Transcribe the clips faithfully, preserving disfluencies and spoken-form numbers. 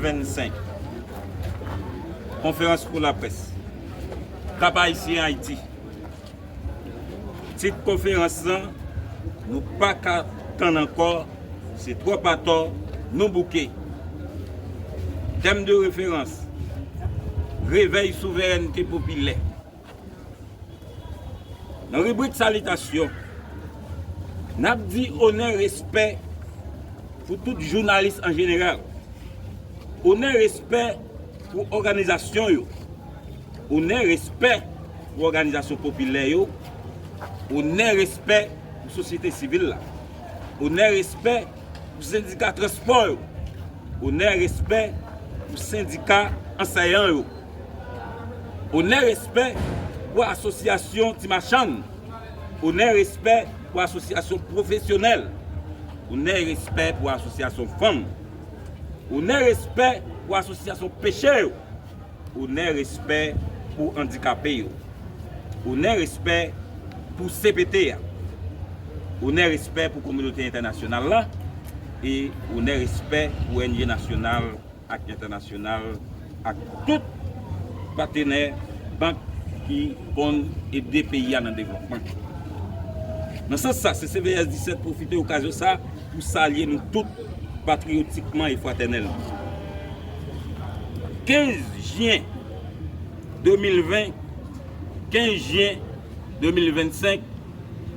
vennsenk. Konferans pou laprès. Kap Ayisyen, Ayiti. Tit konferans lan, nou pa ka tann ankò, se twòp atò, nou bouke. Tèm de referans, revèy souverènte popilè. Nan ribrik salitasyon, n ap di onè, respè pou tout jounalis an jeneral. Onè, respè pou òganizasyon yo. Onè, respè pou òganizasyon popilè yo. Onè, respè pou sosyete sivil la. Onè, respè pou sendika transpò yo. Onè, respè pou sendika anseyan yo. Onè, respè pou asosyasyon ti machann. Onè, respè pou asosyasyon pwofesyonèl. Onè, respè pou asosyasyon fanm. Onè, respè pou asosyasyon peche yo. Onè, respè pou andikape yo. Onè, respè pou C P T a. Onè, respè pou kominote entènasyonal la. E onè, respè pou O N G nasyonal ak entènasyonal ak tout patenè bank ki konn ede peyi a nan devlopman. Nan sans sa, C C V S disèt pwofite okazyon sa pou salye nou tout patriyotikman e fratènèlman. Kenz jen de mil ven, kenz jen de mil vennsenk,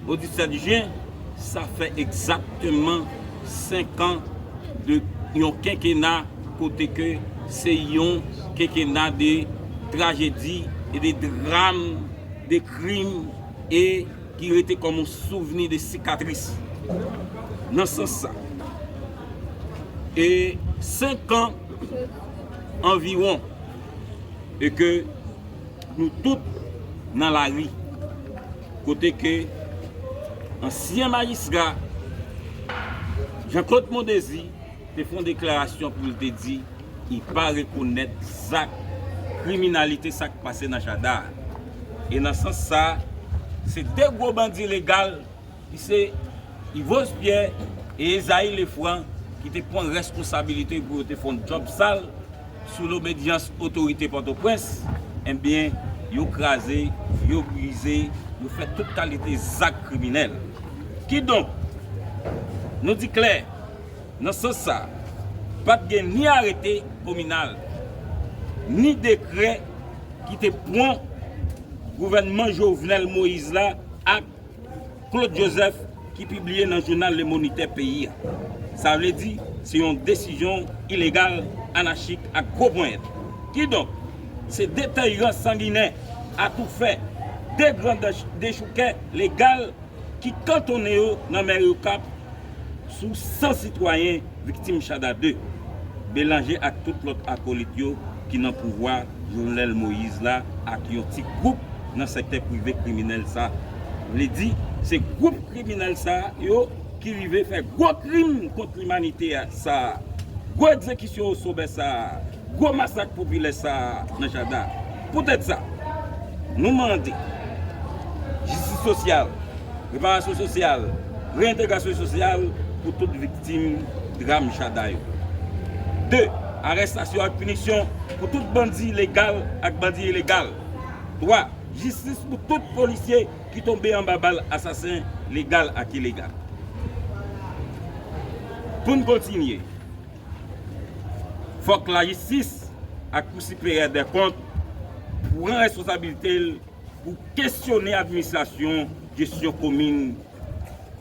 o disèt jen, sa fè egzakteman senk an de yon kenkena kote ke se yon kenkena de trajedi e de dram, de krim e ki rete kòm yon souvni de sikatris. Nan sans sa, e senk an anviwon, e ke nou tout nan lari, kote ke ansyen majistra Jean Claude Mondésir te fè yon deklarasyon pou l te di li pa rekonèt zak kriminalite sa k pase nan Jada a. E nan sans sa, se de gwo bandi legal ki se Yvose Pierre e Esaïe Lefranc ki te pran reskonsabilite pou yo te fè yon djòb sal sou lobedyans otorite Pòtoprens, ebyen, yo kraze, yo brize, yo fè tout kalite zak kriminèl. Kidonk, nou di klè, nan sans sa, pa t gen ni arete kominal, ni dekrè ki te pran gouvènman Jovenel Moïse la ak Claude Joseph ki pibliye nan jounal Le Moniteur peyi a. Sa vle di, se yon desizyon ilegal, anachik ak gwo ponyèt. Kidonk, se de tayran sanginè, atoufè, de gran dech-, dechoukè legal ki kantonnen yo nan meri Okap sou san sitwayen viktim Jada de, melanje ak tout lòt akolit yo ki nan pouvwa Jovenel Moïse la ak yon ti gwoup nan sektè prive kriminèl sa. Vle di, se gwoup kriminèl sa yo ki rive fè gwo krim kont limanite a sa, gwo egzekisyon osomè sa, gwo masak popilè sa nan Jada. Poutèt sa, nou mande jistis sosyal, reparasyon sosyal, reyentegrasyon sosyal pou tout viktim dram Jada yo. De, arèstasyon ak pinisyon pou tout bandi legal ak bandi ilegal. Twa, jistis pou tout polisye ki tonbe anba bal asasen legal ak ilegal. Pou n kontinye, fòk lajistis ak Kou Siperyè dè Kont pran responsabilite l pou kesyone administrasyon jesyon komin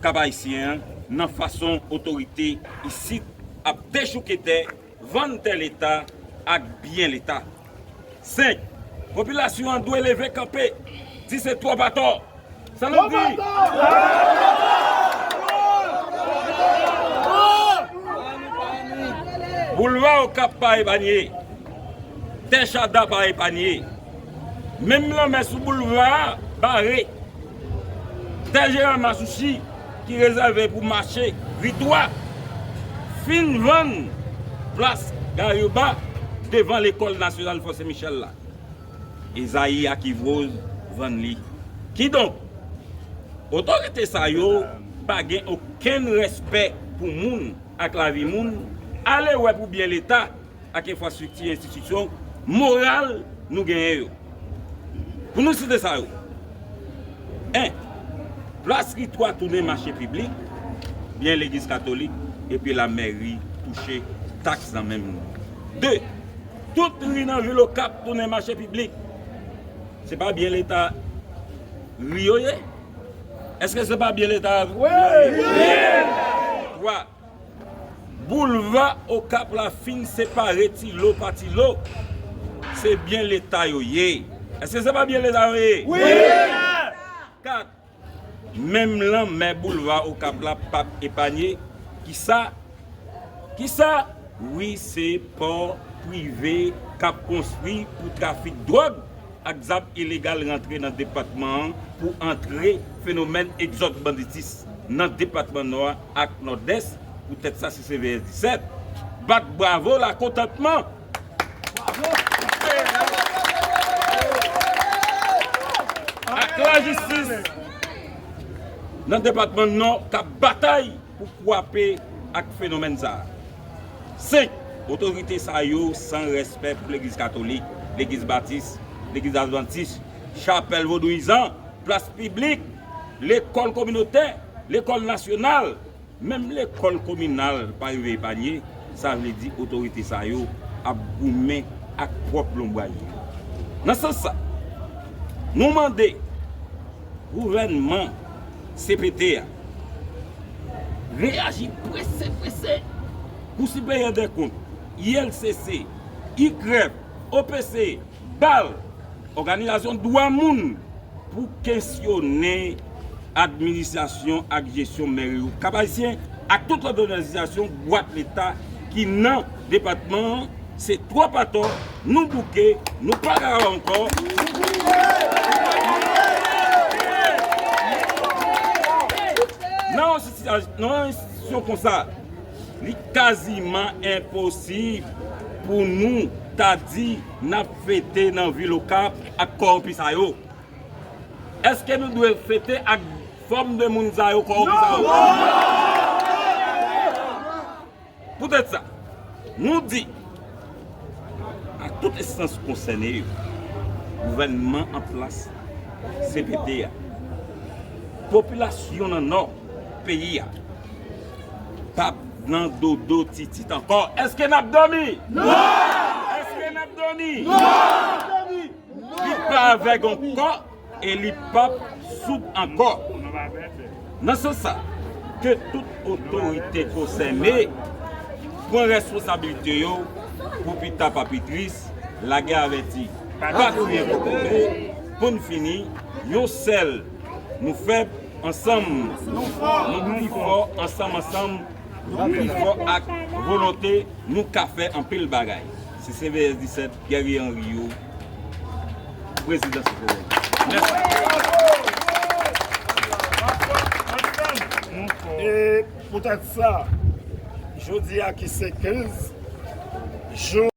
Kap Ayisyen an nan fason otorite isit ap dechouke tè, vann tè Leta ak byen Leta. Senk, popilasyon an dwe leve kanpe, di se twòp atò. Sa n ap di? Boulva Okap pa epanye. Tè Jada pa epanye. Menm lanmè sou boulva a bare. Tè Jeran Masouchi ki rezève pou mache Ri Twa fin vann plas Garyoba devan Lekòl Nasyonal Fòse Michèl la. Ezayi ak Ivwoz vann li. Kidonk, otorite sa yo pa gen okenn respè pou moun ak lavi moun, ale wè pou byen Leta, ak enfrastrikti enstitisyon moral nou genyen yo. Pou nou site sa yo. En, plas Ritwa tounen mache piblik, byen legliz katolik, epi lamèri touche taks nan menm non. De, tout ri nan vil Okap tounen mache piblik. Se pa byen leta ri yo ye? Èske se pa byen leta ri yo ye? Twa, boulva Okap la fin separe ti lo pa ti lo. Se byen leta yo ye. Èske se pa byen leta yo ye? Wi! Kat, menm lanmè boulva Okap la p ap epanye. Kisa? Kisa? Wi, se pò prive k ap konstwi pou trafik dwòg ak zam ilegal rantre nan depatman an pou antre fenomèn egzòd banditis nan depatman Nò a ak Nòdès. Poutèt sa, C C V S disèt bat bravo lakontantman ak lajistis nan depatman Nò k ap batay pou kwape ak fenomèn sa a. Senk, otorite sa yo san respè pou legliz katolik, legliz batis, legliz advantis, chapèl vodouyizan, plas piblik, lekòl kominotè, lekòl nasyonal, menm lekòl kominal pa rive epanye, sa vle di otorite sa yo ap goumen ak pwòp lonbray yo. Nan sans sa, nou mande gouvènman C P T a reyaji prese prese. Kou Siperyè dè Kont, I L C C, I K R E F, O P C, bal, òganizasyon dwa moun pou kesyonnen administrasyon ak jesyon mèri yo Kap Ayisyen ak tout lòt òganizasyon bwat leta ki nan depatman an. Se twòp atò, nou bouke, nou pa kapab ankò. Nan yon sitiyas-, nan yon enstitisyon konsa, li kaziman enposib pou nou ta di n ap fete nan vil Okap ak kòwonpi sa yo. Èske nou dwe fete ak fòm de moun sa yo, kòwonpi sa yo? Poutèt sa, nou di a tout enstans konsène yo, gouvènman an plas, C P T a, popilasyon nan Nò peyi a, p ap nan dodo titit ankò. Èske n ap dòmi? Non! Èske n ap dòmi? Non! Li pa avèg ankò e li p ap soud ankò. Nan sans sa, ke tout otorite konsène pran responsabilite yo pou pita pa pi tris, lagè avèti, pa kriye pou tonbe, pou n fini, yon sèl, nou fèb, ansanm, nou pi fò, ansanm, ansanm, nou pi fò ak volonte, nou ka fè anpil bagay. Se C V S disèt, Guerrier Henry yo, prezidan C V S. Mèsi. E poutèt sa, jodi a ki se kenz, jou